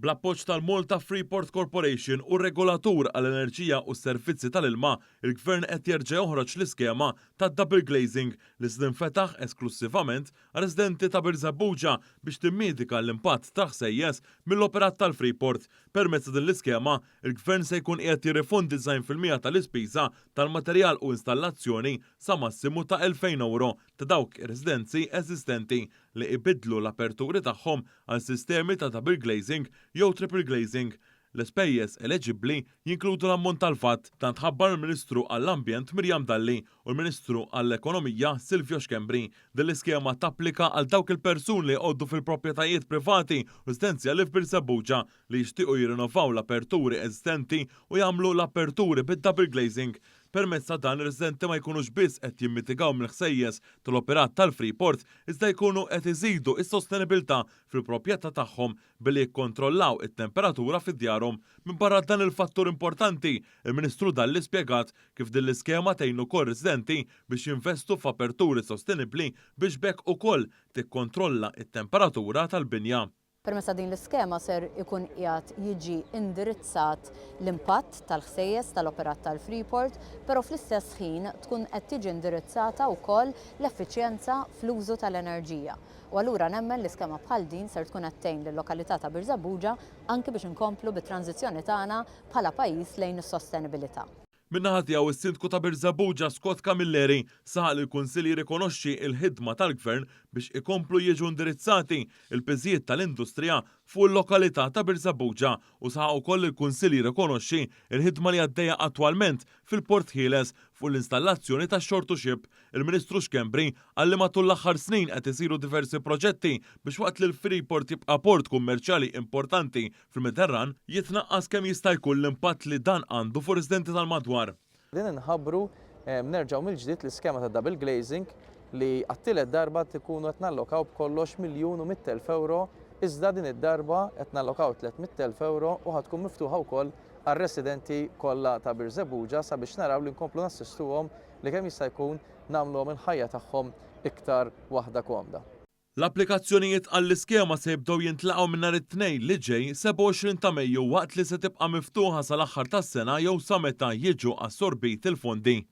Bl-appoġġ tal-Malta Freeport Corporation u r-Regolatur għall-Enerġija u s-Servizzi tal-Ilma, il-Gvern qed jerġa' joħroġ l-iskema tad-double glazing li se tinfetaħ esklussivament għar-residenti ta' Birżebbuġa biex timmidika l-impatt tal-ħsejjes mill-operat tal-Freeport. Permezz ta' din l-iskema, il-Gvern se jkun qiegħed jirrifondi 90% tal-ispiża tal-materjal u installazzjoni sa massimu ta' 2,000 ewro ta' dawk ir-residenzi eżistenti li ibiddlu l-aperturi tagħhom għal sistemi ta' double glazing jew triple glazing. L-ispejjeż eleġibbli jinkludu l-ammont tal-VAT. Dan tħabbar mill-Ministru għall-Ambjent Miriam Dalli u l-Ministru għall-Ekonomija Silvio Schembri. Din l-iskema tapplika għal dawk il-persuni li jqogħdu fil-proprjetajiet privati u residenzjali f'Birżebbuġa li jixtiequ jirrinnovaw l-aperturi eżistenti u jagħmlu l-aperturi bid-double glazing. Permezz ta' dan ir-residenti ma jkunux biss qed jimmitigaw mill-ħsejjes tal-operat tal-Freeport iżda jkunu qed iżidu s-sostenibilità fil-proprjetà tagħhom billi jikkontrollaw it-temperatura fi djarhom. Minbarra dan il-fattur importanti, il-Ministru Dalli spjegat kif din l-iskema tgħin ukoll residenti biex jinvestu f'aperturi sostenibbli biex b'hekk ukoll tikkontrolla t-temperatura tal-binja. Permezz ta' din l-iskema ser ikun qiegħed jiġi indirizzat l-impatt tal-ħsejjes tal-operat tal-Freeport, però fl-istess ħin tkun qed tiġi indirizzata wkoll l-effiċjenza fl-użu tal-enerġija. U allura nemmen li skema bħal din ser tkun qed tgħin lil-lokalità ta' Birżebbuġa anki biex inkomplu bit-tranżizzjoni tagħna bħala pajjiż lejn is-sostenibilità. Min-naħa tiegħu is-Sindku ta' Birżebbuġa Scott Camilleri saħaq li l-Kunsill jirrikonoxxi l-ħidma tal-Gvern biex ikomplu jiġu indirizzati l-piżijiet tal-industrija fuq il-lokalità ta' Birżebbuġa u saħaq ukoll li l-Kunsill jirrikonoxxi l-ħidma li għaddejja attwalment fil-Port Ħieles fuq l-installazzjoni tax-shore to ship. Il-Ministru Schembri qal li matul l-aħħar snin qed isiru diversi proġetti biex waqt li l-Freeport jibqa' port kummerċjali importanti fil-Mediterran, jitnaqqas kemm jista' jkun l-impatt li dan għandu fuq residenti tal-madwar. Qegħdin inħabbru nerġgħu mill-ġdid l-iskema ta' double glazing li għat-tielet darba tkunu qed nallokaw b'kollox 1,100,000 ewro iżda din id-darba qed nallokaw 300,000 ewro u ħa tkun miftuħa wkoll għar-residenti kollha ta' Birżebbuġa sabiex naraw li nkomplu nassistuhom li kemm jista' jkun nagħmluhom il-ħajja tagħhom iktar waħda komda. L-applikazzjonijiet għall-iskema se jibdew jintlaqgħu minn nhar it-Tnejn li ġej, 27 ta' Mejju waqt li se tibqa' miftuħa sal-aħħar tas-sena jew sa meta jiġu assorbiti l-fondi.